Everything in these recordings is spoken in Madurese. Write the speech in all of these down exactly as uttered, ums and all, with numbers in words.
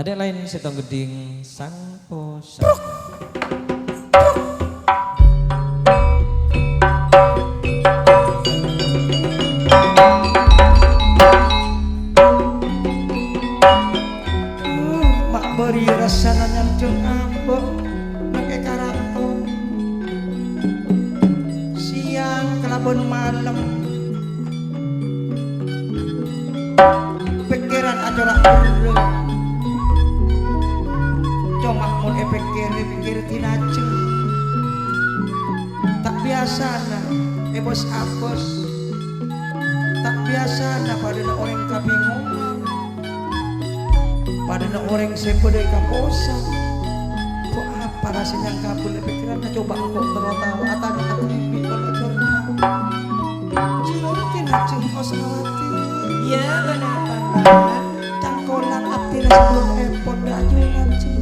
Tadâ' laèn sèttong gheddhing sang posang. Uh, ma' bâri' rassana nyandhâng abâ' neng è karaton. Sèyang kalabân malem. Pèkkèran acora' berrâ'. Coma mon èpèkkèrè, pèkkèrè dinajeng. Ta' biyasana èbos-abos. Ta' biyasana padâna orèng kabingongan. Padâna orèng sè bâdâ è kaposang. Kok apa rasanya kabul è pèkkèranna? Coba engko' terro tao, atanya ka dhibi' kalo jârèya. Jârèya kèna Jung Osmawati. Iyâ, bâ'na apa, Mbak? Cangkolang abdhina sabellunna èpon dâ' ajunan, Jung.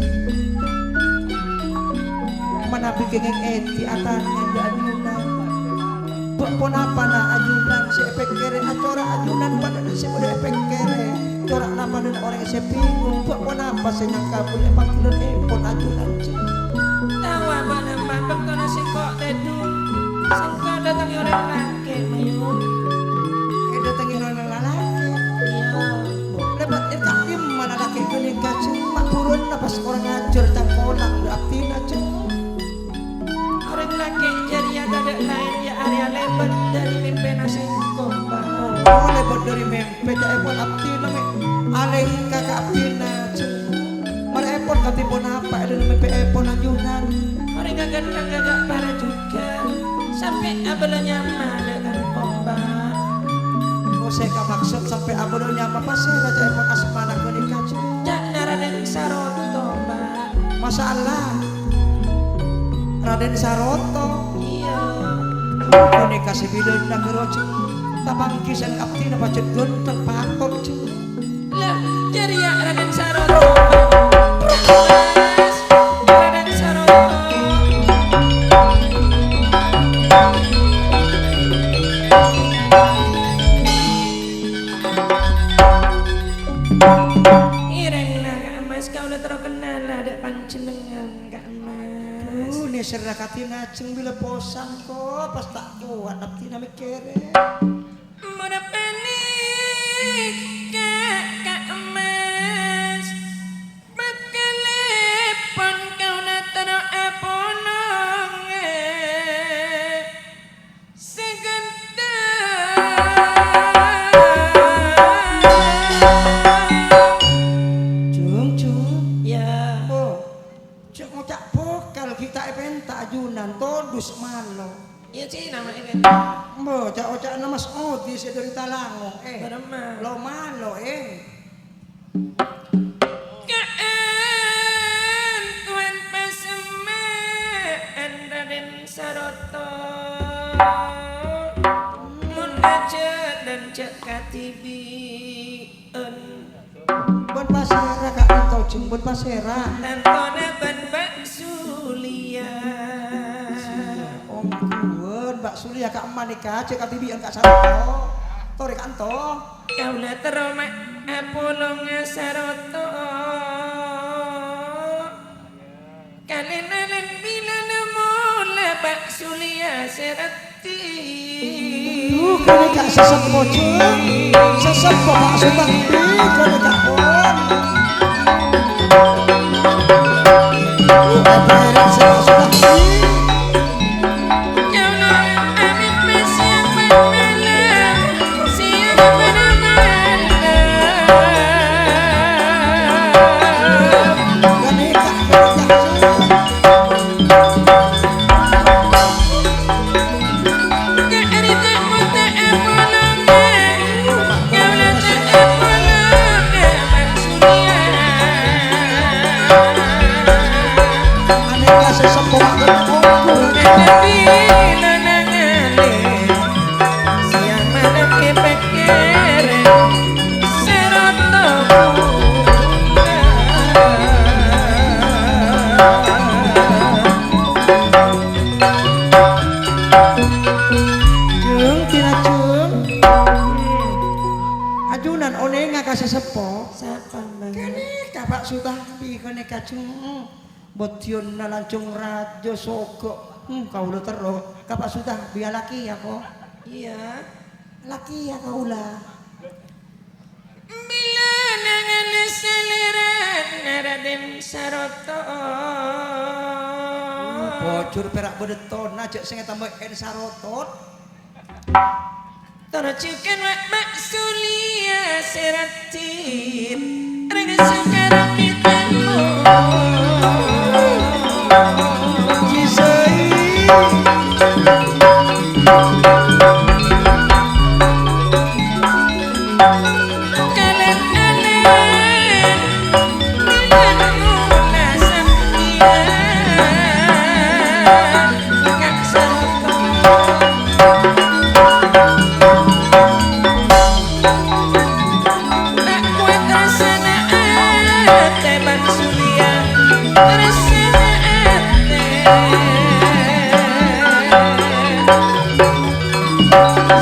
Manabi kèngèng èdhi atanya dâ' ajunan. Bâ' ponapa, na, ajunan sè èpèkkèrè? Acora' ajunan padâna sè bâdâ èpèkkèrè. Cora'na padâna orèng sè bingung. Bâ' ponapa sè nyangka bulâ èpangghulâ èpon ajunan, Jung? Tawa bâ'na, Mbak, bâktona sèngko' tèdung, sèngko' dâtengngè orèng lakè', Mayun. Èdâtengngè orèng lalakè'? Iyâ. Lèbât è ka'dimma lalakè' ghânèka, Jung? Ma' buruanna pas orèng ajhâr cangkolang dâ' abdhina, Jung. Orèng lakè' jârèya tadâ' laèn, yâ arèya lèbât dâri mèmpèna sèngko', Mbak. Oh, lèbât dâri mèmpè, ca'èpon abdhina mè' alèngka ka abdhina, Jung. Marè èpon kadhi ponapa è dâlem mèmpèèpon ajunan? Orèng aghânteng ghâgâ' para jhughân, sampè' abâlâ nyama dâ' kampong, Mbak. Oh, sè èkamaksod sampè' abâlâ nyama pasèra ca'èpon asmana ghânèka, Jung? Ca'na Radèn Saroto, Mbak. Masyaallah. Radèn Saroto. Iyâ. Ghânèka sè bilâna ghârojhâ. Tapanggi sèng abdhina pajhât ghânteng patot, Jung. Lah, jârèya Radèn Saroto. Radèn Saroto. Irèngnga, Kak Mas, kaulâ terro kennala dâ' panjhennengngan, Kak Mas. Aduh, nèserra kadhi ngajeng bilâ posang, kok pas ta' kowat abdhina mèkkèrè. Mon panèka, Kak Mas, bhâkal èpon kaulâ terro apolong, eh. Saghântèng. Jung, Jung. Yâ. Oh, jhâ' ngoca' bhâkal ghi' ta' èpènta ajunan, todus malo. Iyâ, Cina ma' èpènta. Embo, ca'-oca'na Mas Odi sè dâri Talangong, eh. Bârâmma. Lo malo, eh. Kaantowan pasemmaan Raden Saroto, mon ajhâlân jhâ' kadhibi'ân. Bân pasèra ka'dinto, Jung, bân pasèra? Tantona bân Mbak Sulia. Ongghuwân, Mbak Sulia ka'emma nèka, jhâ' kadhibi'ân Kak Saroto. Torè ka'ento. Kaulâ terro ma' apolonga Saroto. Kalèna lan bilâna mola Pak Sulia sè raddhin. Duh, ghânèka sè seppo, Jung. Sè seppo Pak Sutanti, ghânèka pon. Duh, èbèrèng sè Pak Sutanti. Jung, Tina Jung. Hmm. Ajunan onènga ka sè seppo. Sapa, Mbah? Kènè ka Pak Sutabi ghânèka, jhung. Bâdiyânna lanjhâng rajâ soghâ. Hmm, kaulâ terro ka Pak Sutabi, alakèya, ko'. Iyâ. Alakèya kaulâ. Bilâ nangèl salèrana Radèn Saroto. Bhujur pèra' bâdâ tona, jhâ' sè ètambâi èn sarotot. Tor jhughân wa' Mak Suliya sè raddhin, rèng sè karep ètamo. Kalèn-alèn.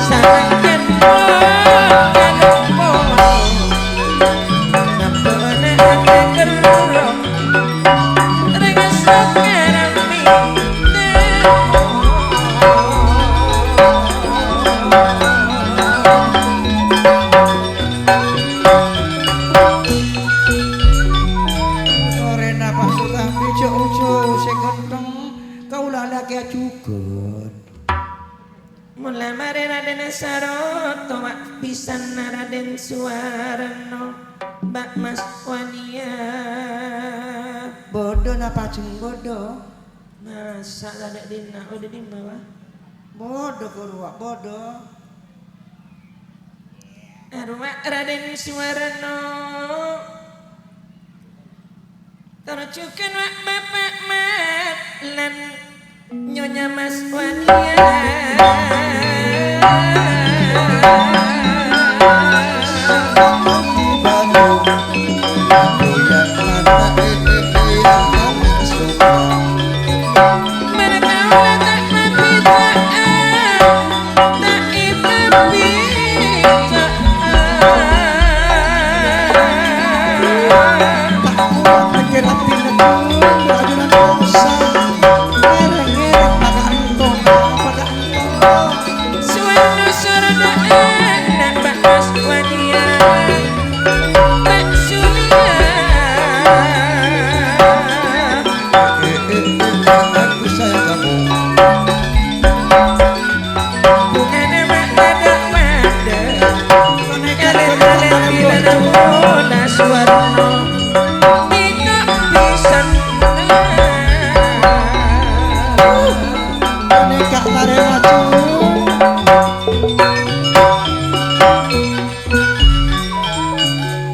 Samangkèn kok kaloppo, nyampona atè kerro, rèng sokarami. Orèna Pak Sutabi jhâ' ojo sè ghântheng, kaulâ alakèya jhughân. Mola marè Radèn Saroto, wa' bhisanna Radèn Suwarno, Mbak Mas Wania. Bâdâ napa, jhung, bâdâ? Masa' tadâ' dinna', oh, di dimma, wa? Bâdâ, ghuru, wa', bâdâ. Arowa Radèn Suwarno. Tor jhughân wa' Bapa' Mat lan Nyonya Mas Wania. Manabi ta'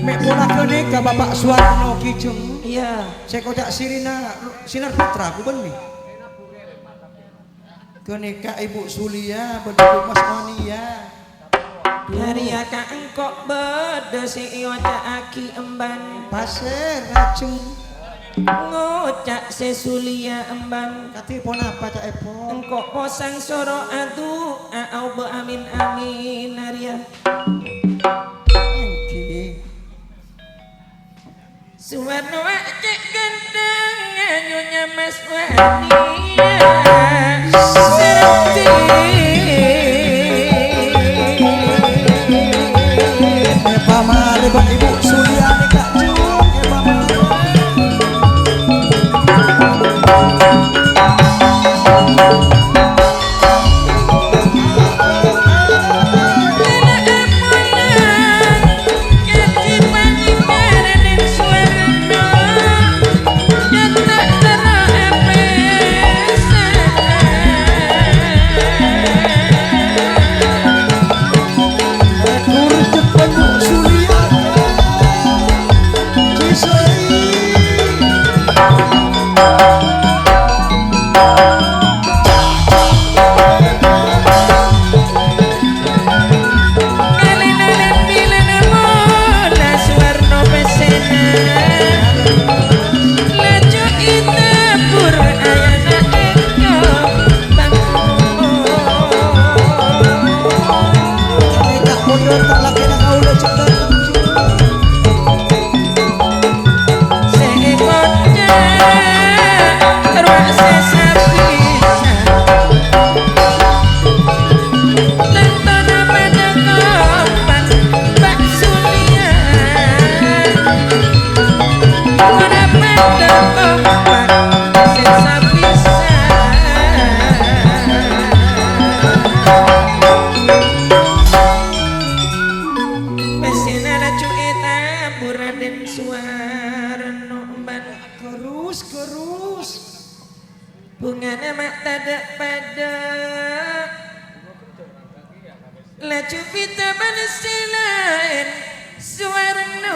Mè' pola ghânèka Bapa' Suwarno, Ki Jung. Iyâ. Sè koca' sirina Sinar Putra, ku bânnè. Ghânèka Ibu Suliya bân Ibu Mas Wania. Arèya ka engko' bâdâ sè èoca'aghi emban. Pasèra, Jung? Ngoca' sè Suliya emban. Kadhi ponapa ca'èpon? Engko' posang soro adu'a aobâ amin-amin arèya. Èngghi. Suwarno wa' cè' ghântheng, Nyonya Mas Wania. Serti. Èpamalè bân Ibu Suliya nèka, Jung, èpamalè. Ghurus. Bhungana ma' tadâ' padâ. Laju bhidhâ bân sè laèn suwarna.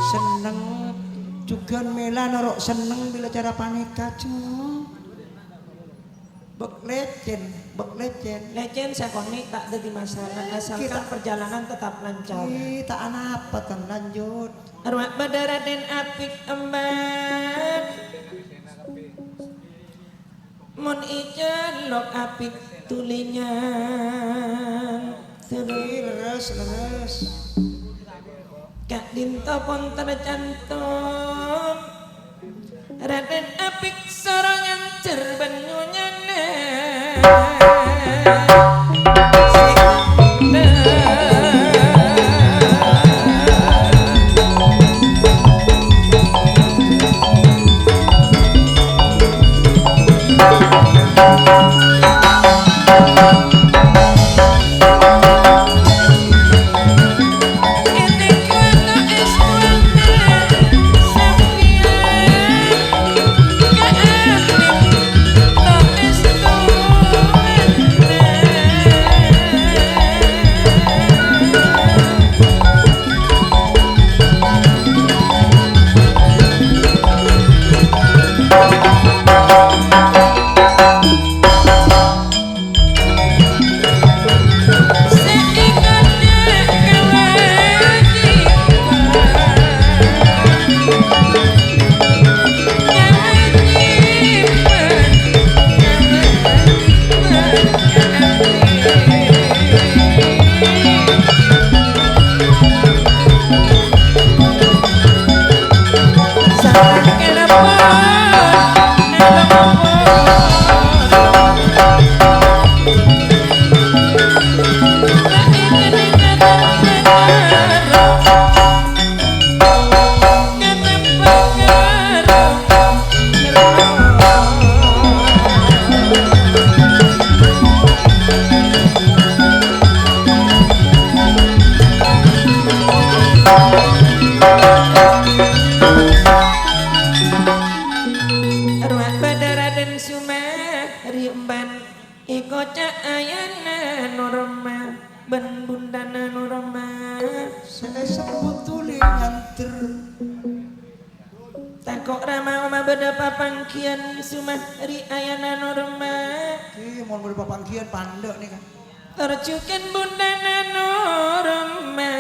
Senneng, jhughân mèla noro' senneng bilâ cara panèka, jhu. Bâk lècèn, bâk lècèn. Lècèn sakonè' ta' dhâddhi masalah, asalkan perjalanan tetap lancar. Ih, ta' anapa, kan, lanjut. Arwah bâdâ Raden Apik Emban. Mon ècellok Apik Tulingan. Lerres, lerres. Ka'dinto pon tercantum, Raden Apik soro nganjhâr bân nyonyana. Arwah bâdâ Raden Sumari Emban. Èkoca' ayana Norma bân bundhâna Norma. Sè èsebbhut dhuli nyander. Tako' rama oma bâdâ papangghiyân Sumari ayana Norma. Ki, mon bâdâ papangghiyân pandâ' nèka. Tor jhughân bundhâna Norma.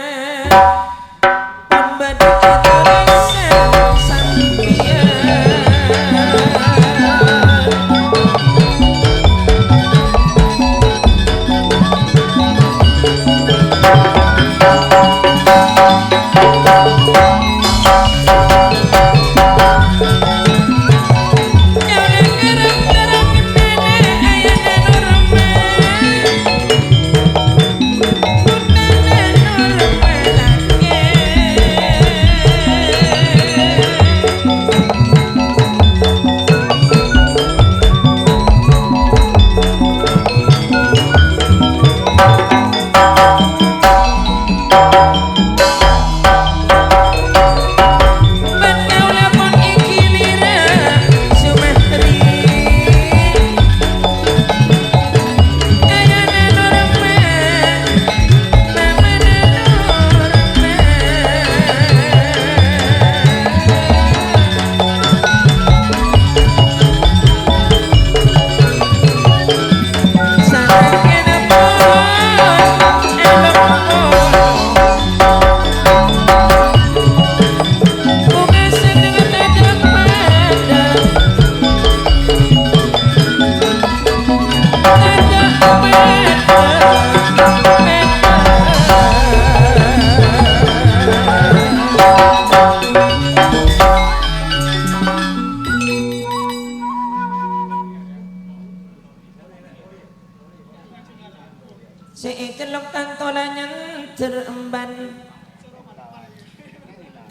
È cellok tanto la nyandher emban.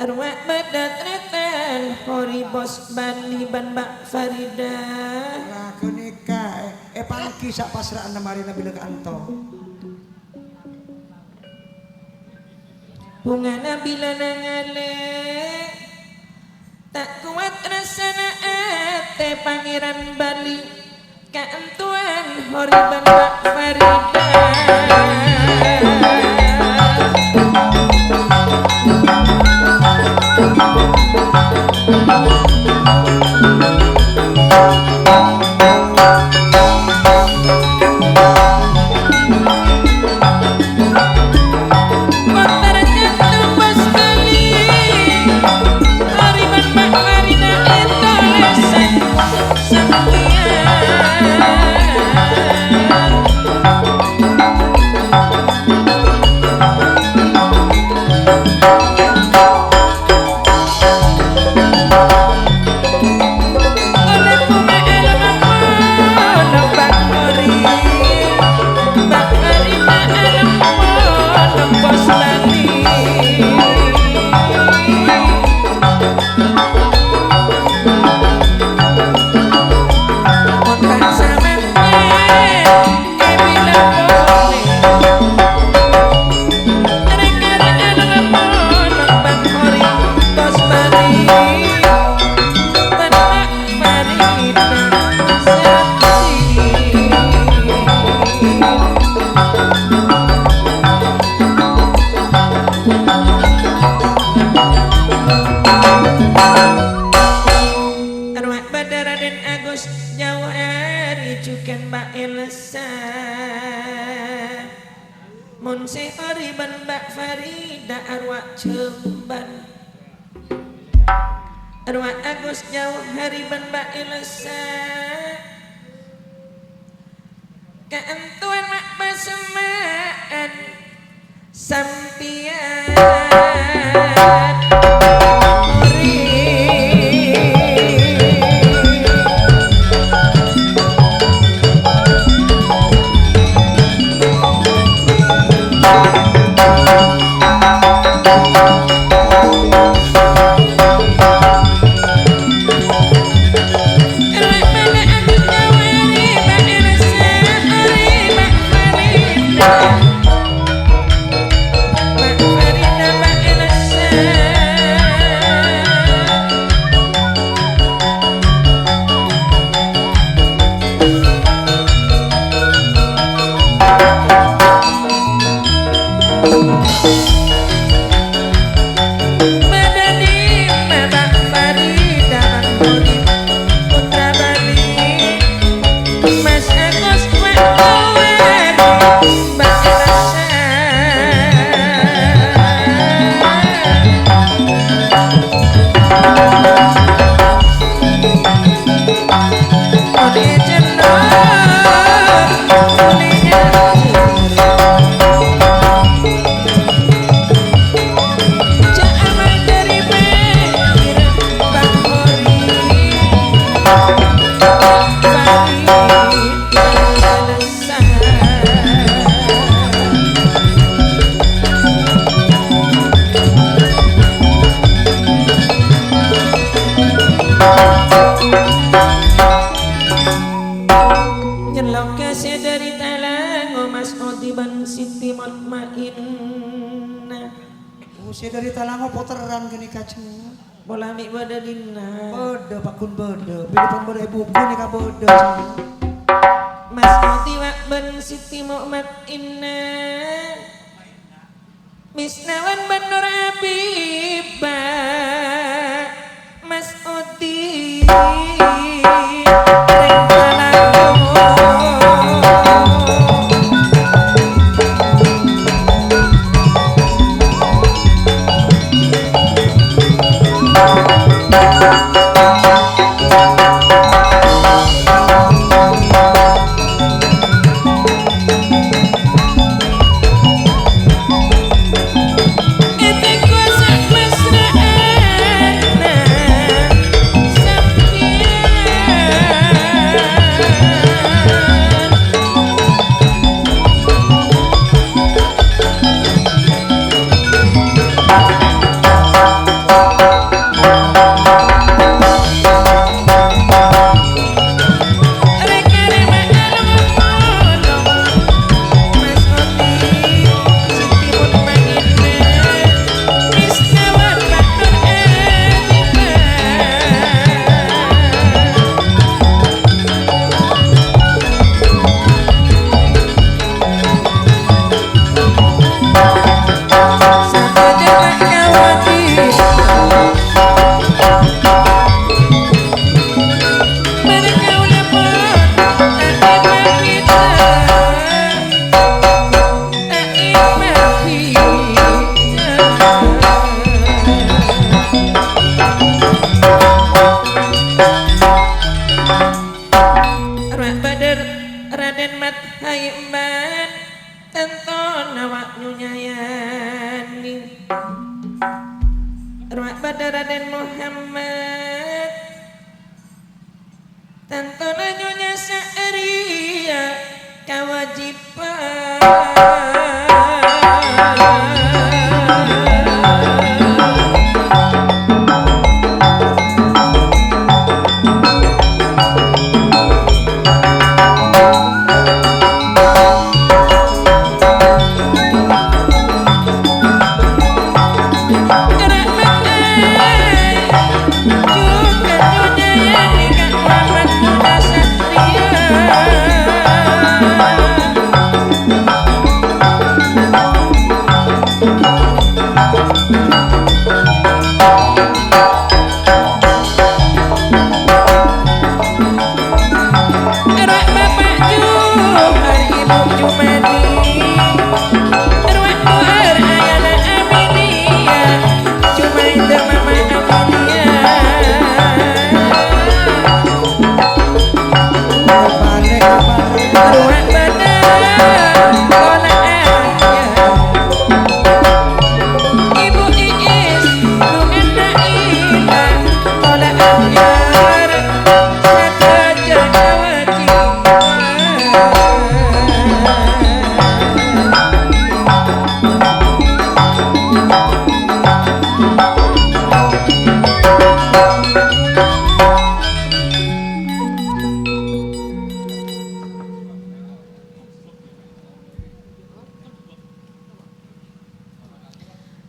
Arwah bâdâ tarètan Hori Bos Bali bân Mbak Farida. Lah, ghânèka, è, èpangghi sa' pasra'anna marèna bilâ ka'anto. Bhungana bilâ nangalè, ta' kowat rassana atè Pangèran Bali. Ka'antowan Hori bân Mbak Farida. Arwah bâdâ Raden Agus Jauhari jhughân Mbak Elsa. Mon sè Hori bân Mbak Farida arwah Jemban. Arwah Agus Jauhari bân Mbak Elsa. Ka'antowan ma' pasemma'an sampèyan. Nyelloka sè dhâri Talango, Mas Odi bân Siti Mutmainnah. Oh, sè dhâri Talango poteran ghânèka, Jeng. Pola mè' bâdâ dinna'. Bâdâ, pagghun bâdâ. Bilâ pon bâdâ è buku nèka bâdâ. Mas Odi wa' bân Siti Muhammad Inna. Misnawan bân Nur Habibah. Mas Odi. Tantona Nyonya sa'arèya kawâjibhân.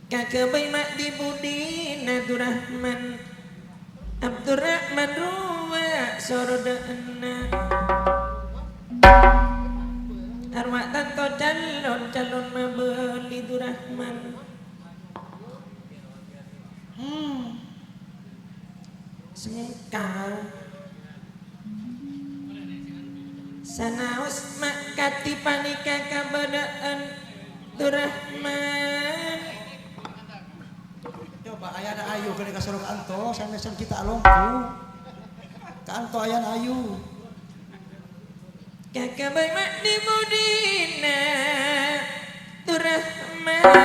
Kaghâbây ma' dhi-budhina Durrahman. Abdurrahman rowa sorodhâ'ânna. Arwah tanto calon-calon mabâli Durrahman. Hmm. Sengkang. Sanaos ma' kadhi panèka kabâdâ'ân Durrahman. Coba ayana Ayu kènè' kasoro ka'anto, sè mèsem kita alombu. Ka'anto ayana Ayu. Kaghâbây ma' dhi-budhina Durrahman.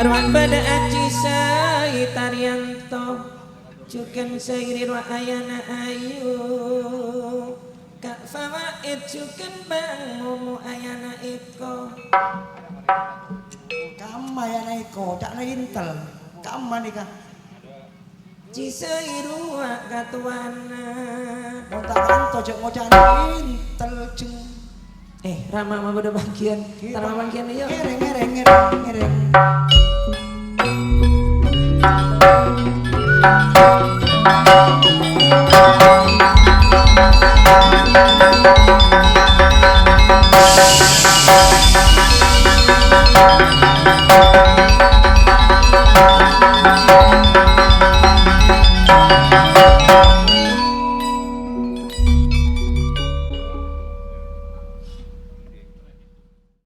Arwah bâdâ Aji Sai Taryanto, jhughân Sairi rowa ayana Ayu. Ka' Fawaid jhughân Bang Momo ayana Eko. Kamma ayana Eko, ca'na intel. Kamma nèka. Ji Sai rowa katowana. Mon ta' kanto jhâ' ngoca'na intel, jeng. Eh, Rama mah bâdâ pangghiyân. Iya, Rama Pak. Pangghiyân, yuk. Ngereng, ngereng, ngereng, ngereng.